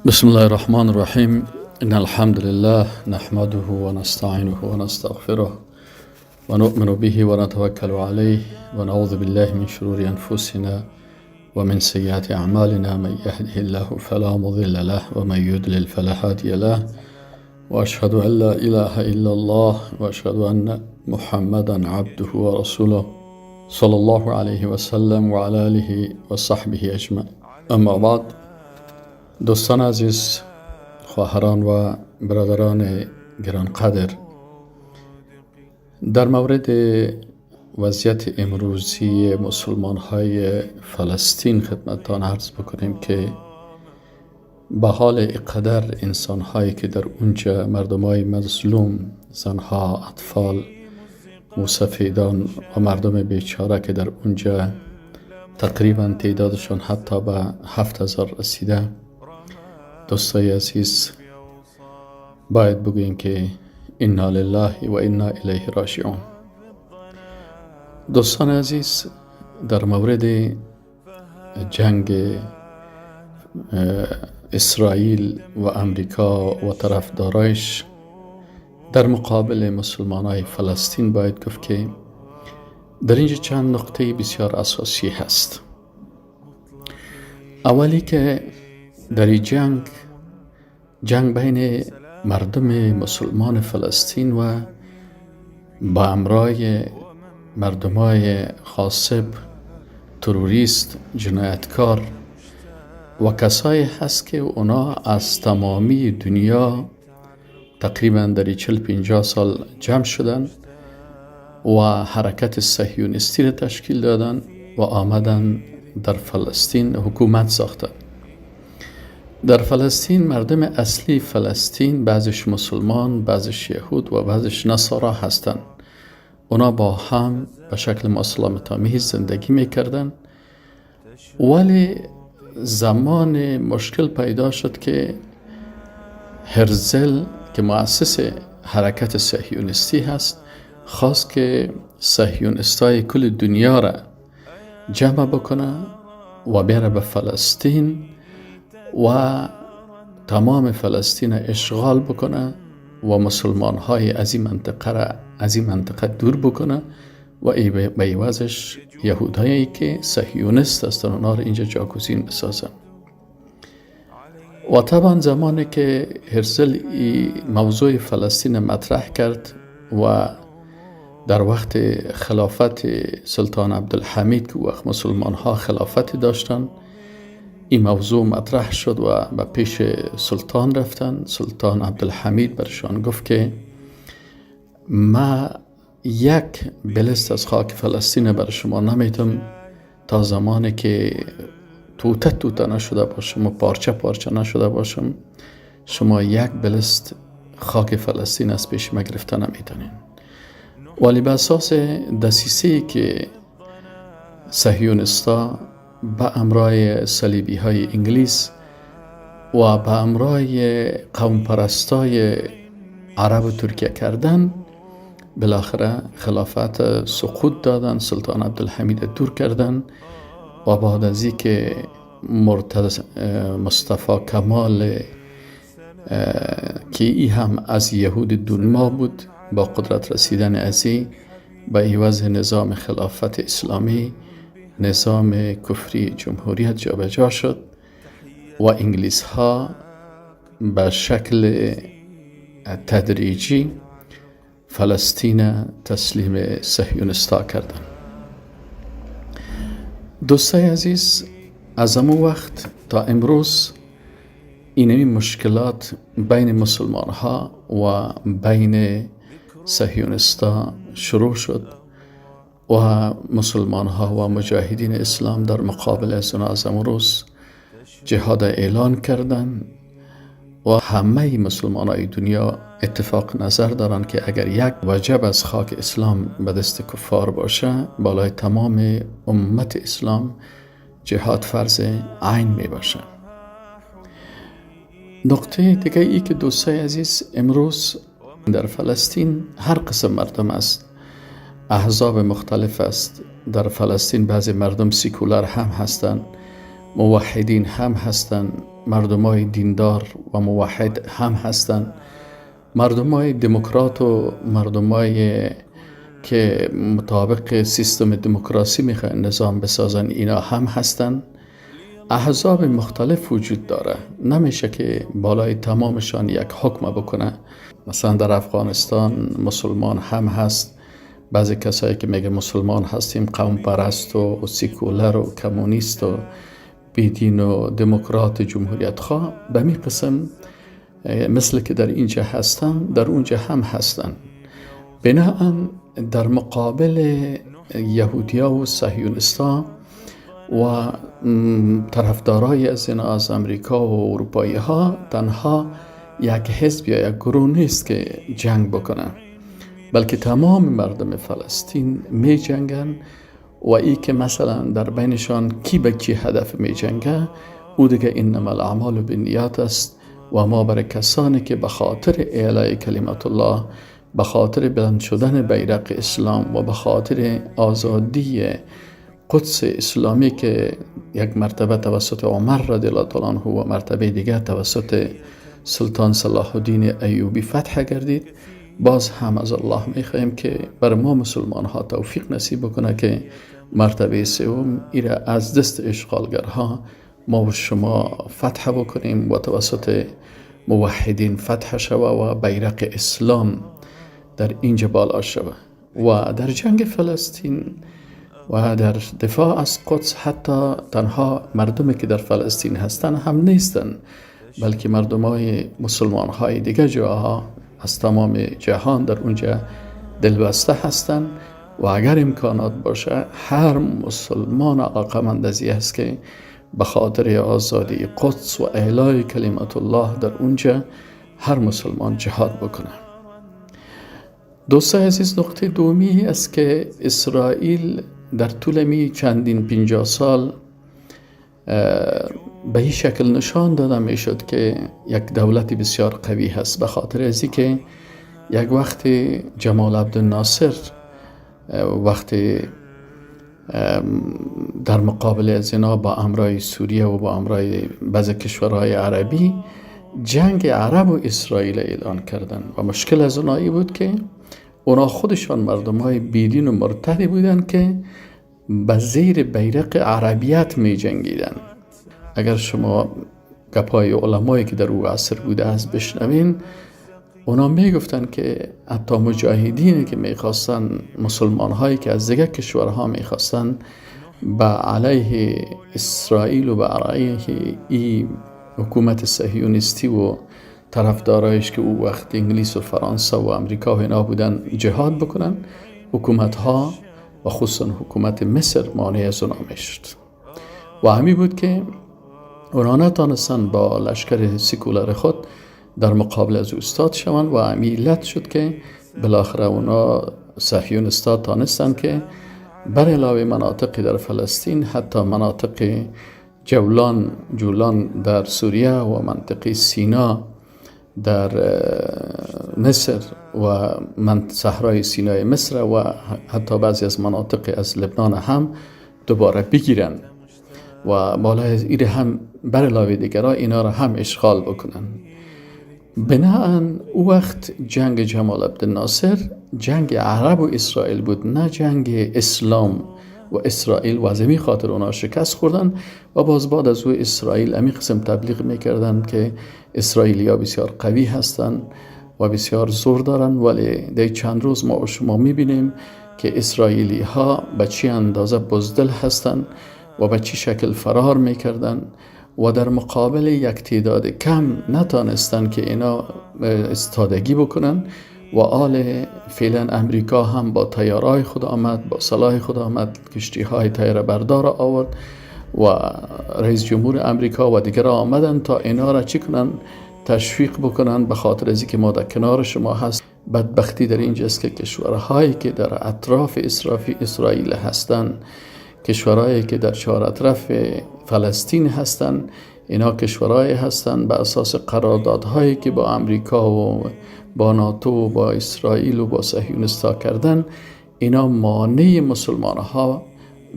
بسم الله الرحمن الرحیم. ان الحمد لله نحمده ونستعینه ونستغفره ونؤمن به ونتوکل علیه ونعوذ بالله من شرور انفسنا ومن سیئات اعمالنا. من یهده الله فلا مضل له ومن یضلل فلا هادی له واشهد ان لا اله الا الله واشهد ان محمدا عبده ورسوله صلی الله علیه وسلم وعلى آله وصحبه اجمعین. اما بعد، دوستان عزیز، خواهران و برادران گرانقدر، در مورد وضعیت امروزی مسلمان های فلسطین خدمتتان عرض بکنیم که به حال اقدر انسان هایی که در اونجا، مردم های مظلوم، زنها، اطفال، موسفیدان و مردم بیچاره که در اونجا تقریبا تعدادشان حتی به 7000 رسیده، دوستای عزیز، باید بگوییم که انا لله و انا الیه راجعون. دوستان عزیز، در مورد جنگ اسرائیل و امریکا و طرفدارایش در مقابل مسلمان های فلسطین باید گفت که در اینجا چند نقطه بسیار اساسی هست. اولی که در این جنگ، جنگ بین مردم مسلمان فلسطین و با امرای مردمای غاصب، تروریست، جنایتکار و کسایی هست که اونا از تمامی دنیا تقریبا در 40-50 سال جمع شدن و حرکت صهیونیستی را تشکیل دادن و آمدن در فلسطین حکومت ساختن. در فلسطین مردم اصلی فلسطین بعضش مسلمان، بعضش یهود و بعضش نصارا هستند. اونا با هم به شکل مسالمت آمیز زندگی میکردن، ولی زمان مشکل پیدا شد که هرزل که مؤسس حرکت صهیونیستی هست خواست که صهیونیستای کل دنیا را جمع بکنه و بیاره به فلسطین و تمام فلسطین اشغال بکنه و مسلمان های از این منطقه را از این منطقه دور بکنه و به عوضش یهودهایی که صهیونیست هستن اونا رو اینجا جاگزین بسازن. و طبعا زمانی که هرزل موضوع فلسطین مطرح کرد و در وقت خلافت سلطان عبدالحمید که وقت مسلمان ها خلافت داشتن، این موضوع مطرح شد و به پیش سلطان رفتن. سلطان عبدالحمید برشان گفت که ما یک بلست از خاک فلسطین بر شما نمیتم تا زمانی که توته توته نشده باشم و پارچه پارچه نشده باشم، شما یک بلست خاک فلسطین از پیش ما گرفته نمیتونین. ولی به اساس دسیسه که صهیونیستا به امرای صلیبی های انگلیس و به امرای قوم پرستای عرب و ترکیه کردن، بالاخره خلافت سقوط دادن، سلطان عبدالحمید دور کردن و بعد از که مصطفی کمال که ای هم از یهود دنما بود، با قدرت رسیدن ازی به عوض نظام خلافت اسلامی نظام کفری جمهوریت جابجا شد و انگلیس ها به شکل تدریجی فلسطین تسلیم صهیونیستا کردن. دوستای عزیز، از امو وقت تا امروز اینمی مشکلات بین مسلمان ها و بین صهیونیستا شروع شد و مسلمان ها و مجاهدین اسلام در مقابل از از امروز جهاد اعلان کردند و همه مسلمان های دنیا اتفاق نظر دارند که اگر یک وجب از خاک اسلام به دست کفار باشه، بالای تمام امت اسلام جهاد فرض عین می باشه. نقطه دیگه ای که دوستای عزیز، امروز در فلسطین هر قسم مردم است، احزاب مختلف است. در فلسطین بعضی مردم سیکولار هم هستند. موحدین هم هستند، مردمای دیندار و موحد هم هستند، مردمای دموکرات و مردمای که مطابق سیستم دموکراسی میخواین نظام بسازن اینا هم هستند. احزاب مختلف وجود داره، نمیشه که بالای تمامشان یک حکم بکنه. مثلا در افغانستان مسلمان هم هست، بعضی کسایی که میگه مسلمان هستیم قوم پرست و سیکولر و کمونیست و بیدین و دموکرات جمهوریت خواه، به می قسم مثل که در اینجا هستن در اونجا هم هستن. بناهن در مقابل یهودیا و صهیونیستا و طرفدارای از اینا از امریکا و اروپایی ها تنها یک حزب یا یک گروه نیست که جنگ بکنن، بلکه تمام مردم فلسطین می جنگن و ای که مثلا در بینشان کی به کی هدف می جنگه او دیگه انما الاعمال بالنیات است. و ما برای کسانی که به خاطر اعلای کلمت الله، به خاطر بلند شدن بیرق اسلام و به خاطر آزادی قدس اسلامی که یک مرتبه توسط عمر رضی الله تعالی عنه و مرتبه دیگر توسط سلطان صلاح الدین ایوبی فتح گردید، باز هم از الله میخواهیم که بر ما مسلمان ها توفیق نصیب بکنه که مرتبه سوم ایره از دست اشغالگرها ما و شما فتح بکنیم و توسط موحدین فتح شوه و بیرق اسلام در اینجا بالا شوه. و در جنگ فلسطین و در دفاع از قدس حتی تنها مردمی که در فلسطین هستن هم نیستن، بلکه مردم های مسلمان های دیگه جاها از تمام جهان در اونجا دلبسته هستن و اگر امکانات باشه هر مسلمان علاقمند از این است که به خاطر آزادی قدس و اعلای کلمت الله در اونجا هر مسلمان جهاد بکنه. دوستای عزیز، نقطه دومی است که اسرائیل در طول می چندین 50 سال به این شکل نشان داده می شد که یک دولت بسیار قوی هست، به خاطر از اینکه یک وقت جمال عبدالناصر وقتی در مقابل از اینا با امرای سوریه و با امرای بعض کشورهای عربی جنگ عرب و اسرائیل اعلان کردن و مشکل از اونایی بود که اونا خودشان مردم های بیدین و مرتدی بودن که به زیر بیرق عربیت می جنگیدن. اگر شما گپای علمایی که در او عصر بوده از بشنوین، اونا می گفتن که حتی مجاهدینی که می خواستن، مسلمان هایی که از دیگر کشورها می خواستن به علیه اسرائیل و به علیه ای حکومت صهیونیستی و طرفدارایش که او وقت انگلیس و فرانسه و امریکا و اینا بودن جهاد بکنن، حکومت ها و خصوصا حکومت مصر مانع از اونا میشد و همی بود که اونا نتانستن با لشکر سیکولر خود در مقابل از استاد شوند و همی علت شد که بالاخره اونا صهیونیستا تانستن که بر علاوه مناطقی در فلسطین حتی مناطق جولان در سوریه و منطقه سینا در مصر و صحرای سینای مصر و حتی بعضی از مناطق از لبنان هم دوباره بگیرن و بالای ایره هم بر علاوه دیگرها اینا را هم اشغال بکنن. بناهن او وقت جنگ جمال عبدالناصر جنگ عرب و اسرائیل بود، نه جنگ اسلام و اسرائیل، و از این خاطر اونا شکست خوردن و باز بعد از او اسرائیل امی قسم تبلیغ میکردن که اسرائیلیا بسیار قوی هستن و بسیار زور دارن، ولی در چند روز ما و شما میبینیم که اسرائیلی ها به چی اندازه بزدل هستن و به چی شکل فرار میکردن و در مقابل یک تعداد کم نتانستن که اینا استادگی بکنن و آل فعلا امریکا هم با طیارای خود آمد، با سلاح خود آمد، کشتی های طیاره بردار آورد و رئیس جمهور امریکا و دیگر آمدن تا اینا را چی کنن، تشویق بکنن به خاطر از اینکه ما در کنار شما هست. بدبختی در اینجاست که کشورهایی که در اطراف اسرائیل هستند، کشورهایی که در چهار اطراف فلسطین هستند، اینا کشورهایی هستند به اساس قراردادهایی که با امریکا و با ناتو و با اسرائیل و با صهیونیست‌ها کردن، اینا مانع مسلمان ها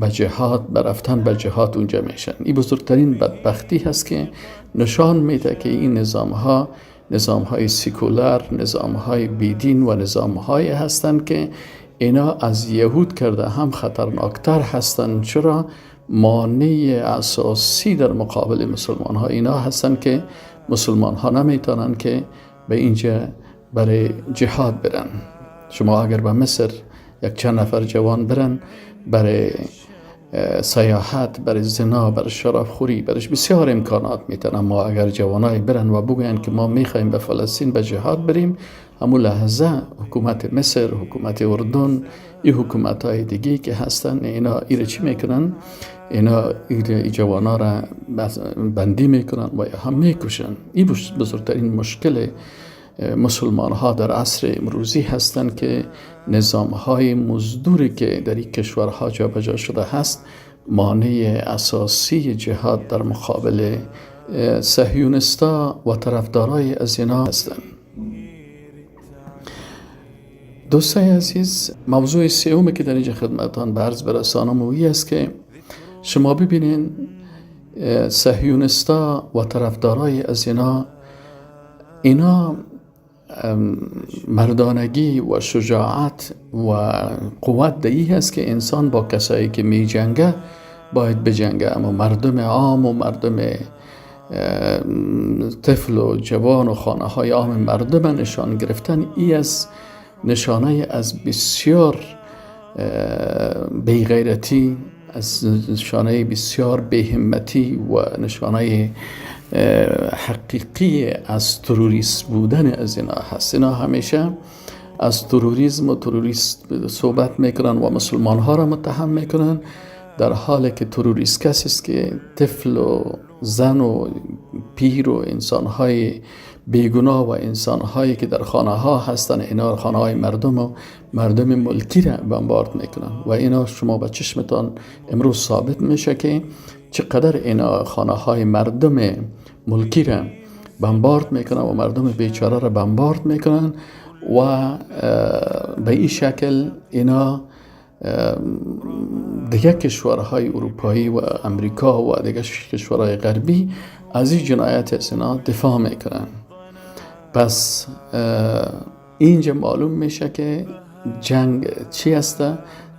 به جهاد، به رفتن به جهاد اونجا میشن. این بزرگترین بدبختی هست که نشان میده که این نظام ها نظام های سیکولار، نظام های بیدین و نظام های هستند که اینا از یهود کرده هم خطرناکتر هستند. چرا؟ مانع اساسی در مقابل مسلمان ها اینا هستند که مسلمان ها نمیتونن که به اینجا برای جهاد برن. شما اگر به مصر یک چند نفر جوان برن برای سیاحت، برای زنا، برای شراب خوری، برایش بسیار امکانات میتن. اما اگر جوانای برن و بگوین که ما میخوایم به فلسطین به جهاد بریم، همون لحظه حکومت مصر، حکومت اردن، این حکومت های دیگه که هستن، اینا ایره چی میکنن؟ اینا ایره جوانا را بندی میکنن و یا هم میکشن. این بزرگترین مشکل مسلمان ها در عصر امروزی هستند که نظام های مزدوری که در این کشورها جابجا شده هست مانع اساسی جهاد در مقابل صهیونیستا و طرفدارای از اینا هستند. دوستای عزیز، موضوع سومی که در اینجا خدمتان به عرض برسانم و است که شما ببینین صهیونیستا و طرفدارای از اینا، اینا مردانگی و شجاعت و قوت دهی هست که انسان با کسایی که می جنگه باید بجنگه، اما مردم عام و مردم طفل و جوان و خانه های عام مردم نشان گرفتن، ای از نشانه از بسیار بیغیرتی، از نشانه بسیار بیهمتی و نشانه حقیقی از تروریست بودن از اینا هست. اینا همیشه از تروریسم و تروریست صحبت میکنن و مسلمان ها را متهم میکنن، در حالی که تروریست کسی است که طفل و زن و پیر و انسان های بیگناه و انسان هایی که در خانه ها هستن، اینا خانه های مردم و مردم ملکی را بمبارد میکنن و اینا شما به چشمتان امروز ثابت میشه که چقدر اینا خانه های مردم ملکی را بمبارد میکنن و مردم بیچاره را بمبارد میکنن و به این شکل اینا دیگه کشورهای اروپایی و امریکا و دیگه کشورهای غربی از این جنایت از اینا دفاع میکنن. پس اینجا معلوم میشه که جنگ چی هست.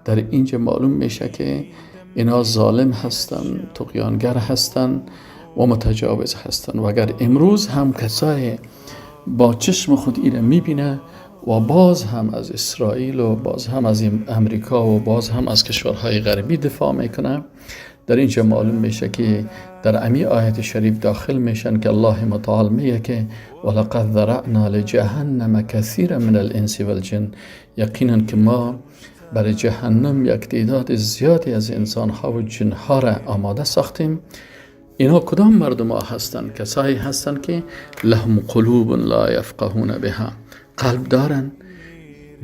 در اینجا معلوم میشه که اینا ظالم هستن، طغیانگر هستن و متجاوز هستن. و اگر امروز هم کسای با چشم خود ایره میبینه و باز هم از اسرائیل و باز هم از امریکا و باز هم از کشورهای غربی دفاع میکنه، در اینجا معلوم میشه که در امی آیت شریف داخل میشن که الله متعال میگه که ولقد ذرأنا لجهنم کثیرا من الانس والجن، یقینا که ما برای جهنم یک تعداد زیادی از انسانها و جنها را آماده ساختیم. اینا کدام مردم ها هستند؟ کسایی هستند که لهم قلوب لا یفقهون بها، قلب دارن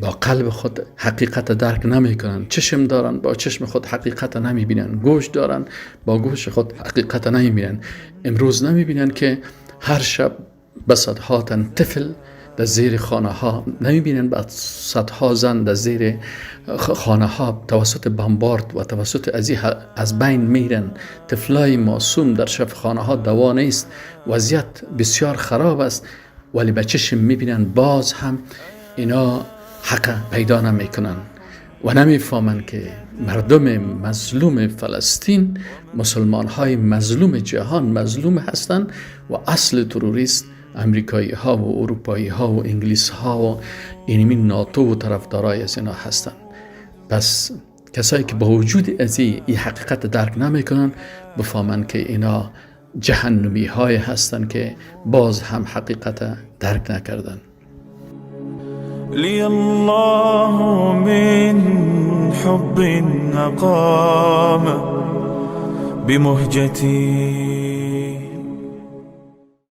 با قلب خود حقیقت درک نمی کنن، چشم دارن با چشم خود حقیقت نمی بینن، گوش دارن با گوش خود حقیقت نمی بینن. امروز نمی بینن که هر شب به صدها تن طفل در زیر خانه ها نمی بینن، به صدها زن در زیر خانه ها توسط بمبارد و توسط از بین میرن. طفلای معصوم در شب خانه ها دوا نیست، وضعیت بسیار خراب است، ولی به چشم میبینن باز هم اینا حق پیدا نمیکنن و نمیفهمن که مردم مظلوم فلسطین، مسلمان های مظلوم جهان مظلوم هستند و اصل تروریست امریکایی ها و اروپایی ها و انگلیس ها و اینمی ناتو و طرفدارای از اینا هستند. پس کسایی که با وجود از این حقیقت درک نمیکنن بفهمن که اینا جهنمی های هستند که باز هم حقیقت درک نکردن. لی الله من حب اقام بمهجتی